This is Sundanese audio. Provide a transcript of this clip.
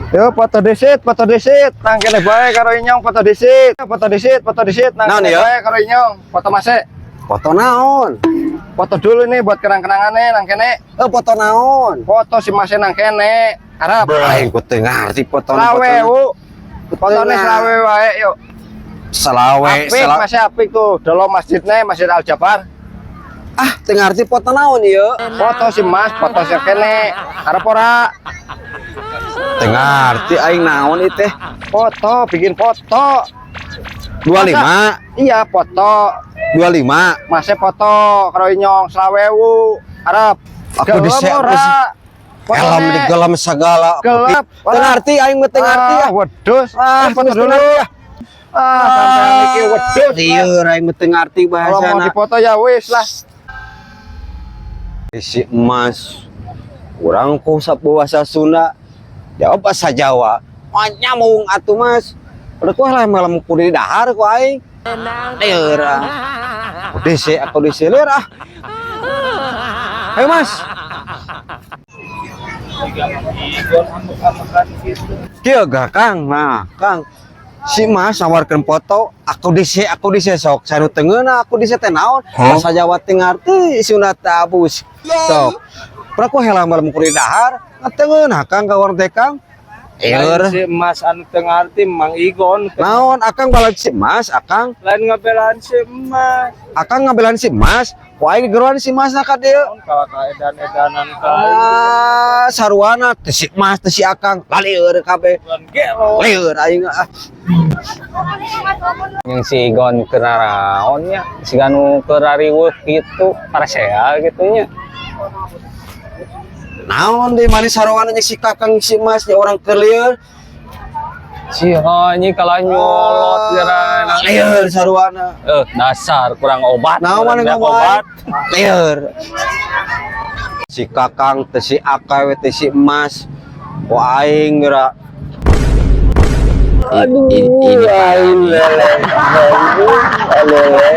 Yo foto disit, nang kene bae karo inyong foto disit. Foto disit, foto disit, nang Naon kene ya? Bae karo inyong. Foto mase. Foto naon? Foto dulu nih buat kenang-kenangannya nang kene. Eh, foto naon? Foto si mase nang kene. Arep? Aing ku teu ngarti foto. Selawe, wu. Fotone selawe wae yuk. Selawe, Apik, selawe. Masih apik tuh. Dolo masjidnya, Masjid Al Jabar. Ah, teu ngarti foto naon ieu? Foto si Mas, foto si kene. Arep ora? Teu ngarti aing naon ieu teh. Foto, bikin foto. 25, Iya, foto. 25. Masih foto karo inyong selawe wu. Arep? Aku Gelem dhisik, ora? Helm digelem segala. Gelap. Teu ngarti aing mah, teu ngarti ah. Wedus. Ah, Eh, foto geus dulu. Teu ngarti ah. Ah, sampean iki wedus. Lieur aing mah teu ngarti Kalau mau bahasana. dipoto ya wis lah. Si emas kurang ku bahasa Sunda jawab bahasa Jawa. Wah, nyambung atuh, Mas. Udah kuah lah malam kudu dahar ku aing. Lieur ah. Udah sih aku disilir ah. Ayo, Mas. Igon ambek-ambekan gitu. Kieu gak, Kang? Nah, Kang, si Mas nawarkeun foto, aku dhisik, aku dhisik. Sok sanu teu ngeunah aku dhisik teh naon? Bahasa Jawa teu ngarti, Sunda teu abus. Sok. Pernah ku heula malam kudu dahar, teu ngeunah, Kang, ka warung teh, Kang. Lain Lieur. si Mas anu teu ngarti, Mang Igon. Naon akang balik si Mas, akang? Lain ngabelaan si Mas. Akang ngabelaan si Mas, ku aing geroan si Mas ka dieu. Naon kalah ka edan-edanan ka aing. Ah, saruana teh si Mas teh si akang, lalieur kabeh. Bukan gelo. Lieur aing ah. Yang si Igon keur naraon nya, si nu keur rariweuh gitu, parasea gitu nya. Naon deui maneh saruana jeung si kakang, si Mas nya orang keur lieur. Si anjing kalah nyolot geran. Lieur saruana. Eh, dasar kurang obat. Naon maneh kurang ngomong obat. Lieur. Si kakang teh si akang teh si Mas. Ku aing geura. Aduh, aing lele. Lele.